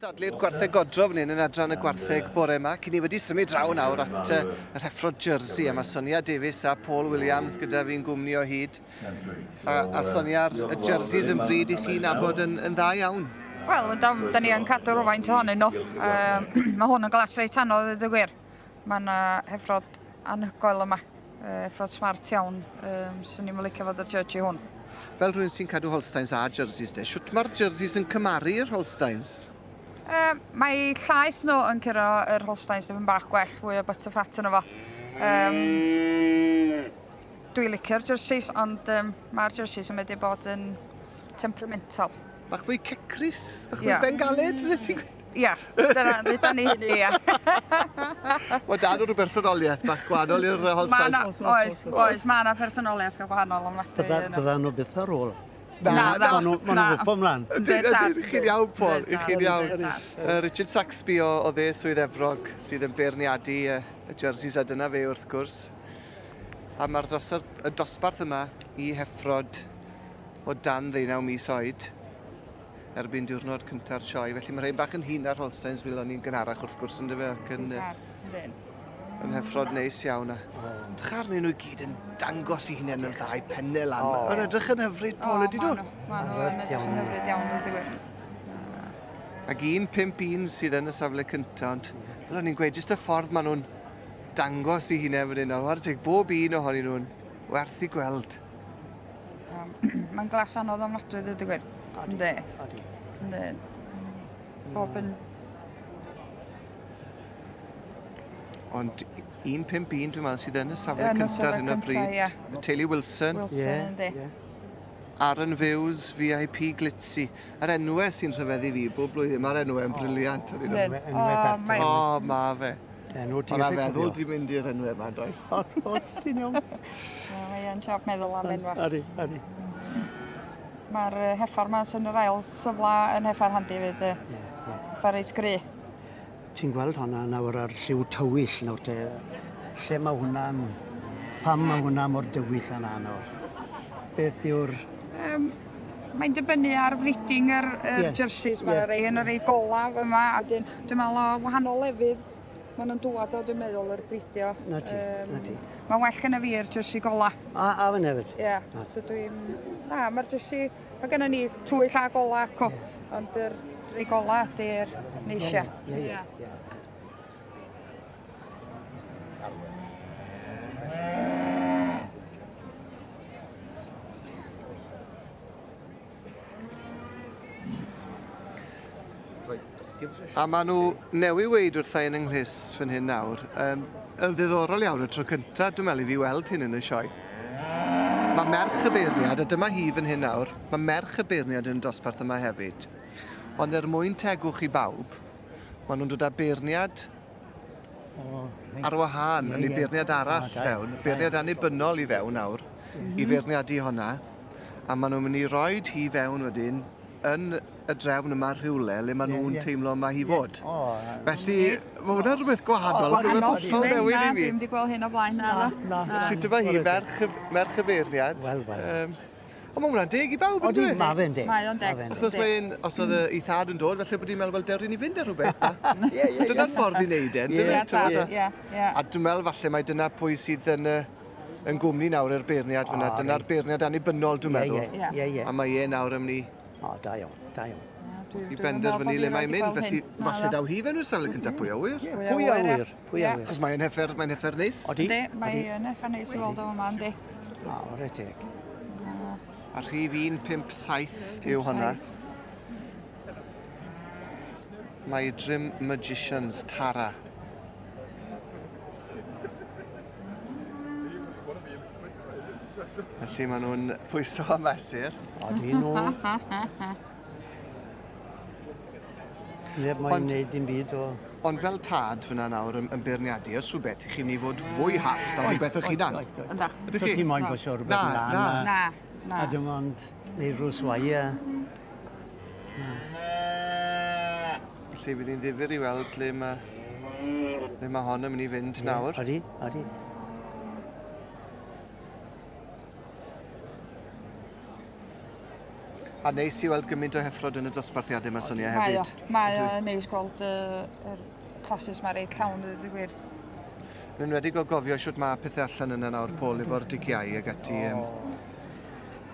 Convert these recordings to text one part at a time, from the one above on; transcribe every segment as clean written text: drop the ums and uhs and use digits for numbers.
Cystadlu'r gwartheg godro fan hyn yn adran y gwartheg bore yma. Cyn ni wedi symud draw nawr at uh, yr heffro Jersey a mae Sonia Davies a Paul Williams gyda fi'n gwmni o hyd. A, a Sonia, y jerseys yn bryd i chi nabod yn, yn dda iawn. Wel, da, da ni yn cadw rhywfaint ohonyn nhw. Um, mae hwn yn glas reit anodd, dweud y gwir. Mae yna heffrod anhygoel yma. Uh, heffrod smart iawn. Um, Swn i'n licio fod y judge i hwn. Fel rhywun sy'n cadw Holsteins a jerseys de, shwt mae'r jerseys yn cymaru i'r Holsteins? Um, mae llaeth nhw yn curo yr Holsteins ddim yn bach gwell, fwy o butterfat yno fo. Um, Dwi'n licio'r jerseys, ond um, mae'r jerseys yn medru bod yn temperamental. Bach fwy cecrus, bach fwy yeah. bengaled, fydde ti'n gweud? Ia, dyna, ddyda ni hynny, ia. Mae dan rhyw bersonoliaeth bach gwahanol i'r Holsteins. Oes, oes, mae yna personoliaeth gwahanol ofnadwy. Bydda nhw byth ar ôl. Na, na, na. Maen nhw'n gwybod mlaen. Ydyn, ydyn, chi'n iawn, Paul, i chi'n iawn. Richard Saxby o, o dde Swydd Efrog sydd yn beirniadu y jerseys a dyna fe wrth gwrs. A mae'r y dosbarth yma i heffrod o dan ddeunaw mis oed erbyn diwrnod cynta'r sioe. Felly mae rhain bach yn hŷn na'r Holsteins welon ni'n gynharach wrth gwrs yn dyfe ac yn, yn heffrod neis iawn. A edrych arnyn nhw i gyd yn dangos i hunain yn ddau pennau lan. Oh. Mae'n edrych yn hyfryd, Paul, ydy nhw? Maen nhw yn edrych yn hyfryd iawn, dweud y gwir. Ac 1-5-1 sydd yn y safle cyntaf, ond fel o'n i'n gweud, jyst y ffordd maen nhw'n dangos i hunain fan hyn nawr. Whare teg, bob un ohonyn nhw'n werth i gweld. Um, Mae'n glas anodd ofnadwy, dweud y gwir. Ynddi. Odi. Ynddi. Bob yn... Ond 1-5-1 dwi'n meddwl sydd yn y safle cyntaf ar hyn o bryd. Yeah. Y teulu Wilson. Wilson, yeah, ynddi. Yeah. Aaron Views, VIP Glitzy. Yr enwau sy'n rhyfeddu fi bob blwyddyn, mae'r enwau yn briliant. Enwau O, oh, ma fe. Enw ti Ond a feddwl di mynd i'r enwau yma, does? Os, os, ti'n iawn. Mae e'n siap meddwl am enwau. Adi, adi. Mae'r heffar ma sy'n yr ail safle yn heffar handi fyd. Ie, ie. Heffar reit gry. Ti'n gweld honna nawr ar lliw tywyll nawr te. Lle mae hwnna'n... Pam mae hwnna mor dywyll yna nawr? Beth yw'r... Um, mae'n dibynnu ar breeding yr, yr yeah. jerseys. Mae yeah. rei yn y rei golaf yma, a dyn, dwi'n meddwl o wahanol lefydd maen nhw'n dŵad o, dwi'n meddwl, yr bridio. Na ti, um, na ti. Mae'n well gyda fi'r jersey gola. A, a fan hefyd? Ie, yeah. so dwi'n... Na, mae'r jersey... Mae gennym ni twyll a gola, co, yeah. ond yr rei gola ydy'r neisia. Ie, ie, ie. A maen nhw newi weid wrtha i yn yng nghlust fan hyn nawr. Um, yn ddiddorol iawn y tro cyntaf, dwi'n meddwl i fi weld hyn yn y sioe. Mae merch y beirniad, a dyma hi fan hyn nawr, mae merch y beirniad yn y dosbarth yma hefyd. Ond er mwyn tegwch i bawb, maen nhw'n dod â beirniad oh, ar wahân, yeah, yn ei beirniad arall oh, fewn, beirniad annibynnol i fewn nawr, mm -hmm. i feirniadu honna. A maen nhw'n mynd i roed hi fewn wedyn yn y drefn yma rhywle le maen nhw'n yeah, yeah. teimlo mae hi fod. Yeah. Oh, Felly, mae hwnna'n rhywbeth gwahanol, oh, rhywbeth hollol newydd i fi. Dwi'm wedi gweld hyn o blaen, na. Na, na. Felly dyma hi, merch, merch y beirniad. Wel, wel. Um, Ond mae hwnna'n deg i bawb, yn dweud? Mae fe'n deg. Mae o'n deg. Achos mae'n, os oedd ei thad yn dod, felly bod hi'n meddwl, wel, dewr i ni fynd ar rhywbeth. Ie, ie. Dyna'r ffordd i wneud e, yndyfe? Ie, ie. A dwi'n meddwl falle mai dyna pwy sydd yn y yn gwmni nawr i'r beirniad fyna. Dyna'r beirniad annibynnol, dwi'n meddwl. Ie, ie, ie. A mae e nawr yn mynd i... O, da iawn, da iawn. I benderfynu le mae'n mynd, felly falle daw hi fewn i'r safle cyntaf, pwy a ŵyr? Pwy a ŵyr, pwy a ŵyr. Achos mae'n heffer, mae'n heffer neis. Odi. Yndi, mae'n heffer neis i weld o yma, yndi. O, ware teg. A rhif 157 yw hwnna. Mae Dream Magicians, Tara. Felly maen nhw'n pwyso a mesur. Odi nhw. Sneb moyn wneud dim byd o... Ond fel tad fyna nawr yn, yn beirniadu, os rhywbeth, chi'n mynd i fod fwy hallt ar rhywbeth o'ch hunan. Yndach. Ydych So chi? ti moyn pwysio rhywbeth Na, mlaen. na. Na, na. A dim ond neud rhyw swai a... Na. Felly bydd hi'n ddifyr i weld lle mae, lle mae hon yn mynd i fynd Ie, nawr. Odi, odi. A neis i weld gymaint o heffrod yn y dosbarthiadau yma, Sonia, Mae o. hefyd. Mae o yn neis gweld yr classes 'ma reit llawn, dweud y gwir. Yn enwedig o gofio shwt mae pethau allan yna nawr, Paul, efo'r digiau ag ati. Um,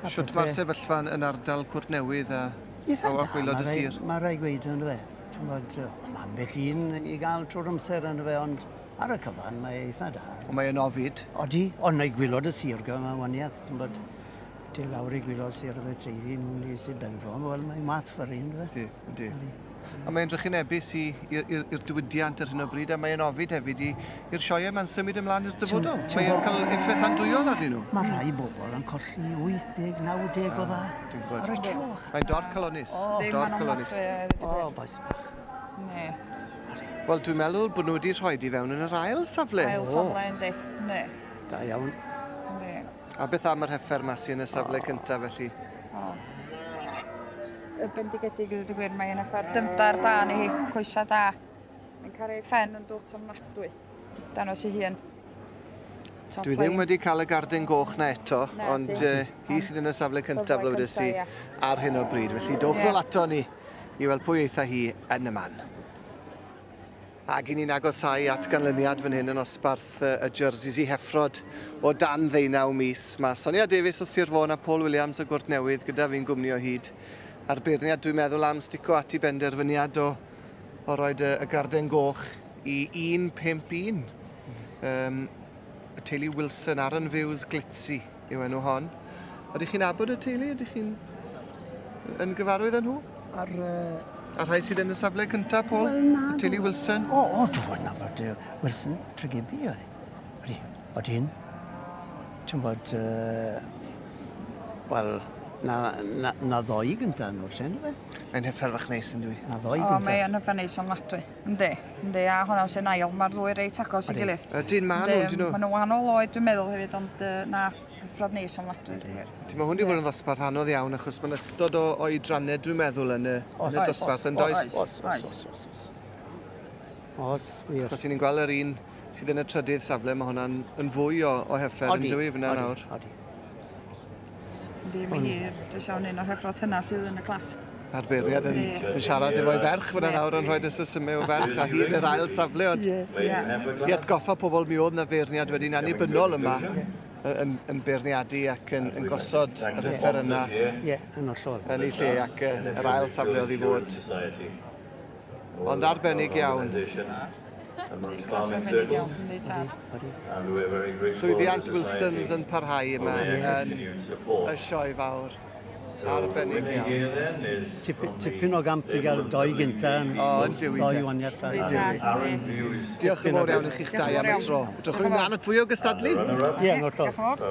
shwt mae'r sefyllfa yn ardal Cwrt Newydd a, Eitha a da, gwaelod y sir? Mae rai gweud yn fe. Ti'n bod, mae ambell un i gael trwy'r amser yn fe, ond ar y cyfan mae eitha da. Ond mae yn ofid. Odi, ond mae gwylod y sir gyda mae waniaeth, ti'n bod, ti lawr i gwylod sir y Teifi mewn i Sir Benfro, wel mae math fyr un, fe. Ydy, ydy. A mae'n drychinebus i'r diwydiant ar hyn o bryd, a mae'n ofid hefyd i'r sioeau ma'n symud ymlaen i'r dyfodol. Mae'n cael effaith andwyol arnyn nhw. Mae rhai bobl yn colli 80, 90 o dda. Dwi'n gwybod. Ar y tro. Mae'n dorcalonnus. Dorcalonnus. O, boes bach. Ne. Wel, dwi'n meddwl bod nhw wedi rhoi di fewn yn yr ail safle. Ail safle, yndi. Ne. Da iawn. Ne. A beth am yr heffer 'ma sy yn y safle cyntaf felly? O. Y bendigedig i ddweud y gwir, mae yn heffer dymdar da yn hi, coesau da. Mae'n cael ei phen yn dwt ofnadwy. Danos ei hun. Top Dwi ddim line. wedi cael y garden goch na eto, Na, ond di. uh, hi sydd yn y safle cyntaf, Safle fel wedes i, cynta, ie. ar hyn o bryd. Felly dowch Ie. nôl ato ni i weld pwy eitha hi yn y man. Ac i ni'n agosáu at ganlyniad fan hyn yn osbarth y jerseys i heffrod o dan ddeunaw mis. Mae Sonia Davies o Sir Fôn a Paul Williams o Gwrt Newydd gyda fi'n gwmni o hyd. A'r beirniad dwi'n meddwl am stico at i benderfyniad o, o roed y, y garden goch i 1-5-1. Um, y teulu Wilson, Aaron Views Glitzy yw enw hon. Ydych chi'n abod y teulu? Ydych chi'n yn gyfarwydd â nhw? Ar... Uh, A rhai sydd yn y safle cyntaf, Paul? Wel, na. Y teulu Wilson? O, o, dwi'n nabod Wilson Tregebi, oedd. Ydy, odyn. Ti'n bod, uh, wel, na, na, na ddoi gyntaf nhw'r lle, fe? Mae'n heffer fach neis yn dwi. Na ddoi O, gyntaf. mae yn heffer neis ofnadwy. Yndi, yndi, a hwnna sy'n ail. Mae'r ddwy reit agos i gilydd. Ydyn, ma nhw, dyn nhw. Maen nhw wahanol oed, dwi'n meddwl hefyd, ond na, heffrod neis ofnadwy. Ti'n mae hwn wedi bod yn ddosbarth anodd iawn, achos mae'n ystod o oedrannau, dwi'n meddwl, yn y, yn y dosbarth, yn does? Os, os, os, os. Os, wir. Achos ni'n gweld yr un sydd yn y trydydd safle, mae hwnna'n yn fwy o, o heffer yn dwy fyna nawr. Odi. Ddim yn hir, dwi'n siarad un o'r heffrod hynna sydd yn y clas. A'r beirniad yn, yn siarad efo'i ferch fyna nawr yn rhoi dysysymau o ferch a hi yn yr ail safle. Ond i atgoffa pobl mi oedd na feirniad wedi'n annibynnol yma yn, yn beirniadu ac yn, yn gosod yr heffer yna Ie, yn hollol. yn ei lle ac yr ail safle oedd i fod. Ond arbennig iawn. Arbennig iawn, yndi tad. Llwyddiant Wilsons yn parhau yma yn y sioe fawr. Arbennig iawn. Tipyn o gamp i gael doi gynta yn O, yn diwy doi te. waniad glas. Yndi tad, yndi. Diolch yn fawr iawn i chi'ch dau am y tro. Edrychwn ymlaen at fwy o gystadlu. Ie, yn hollol. Diolch yn fawr.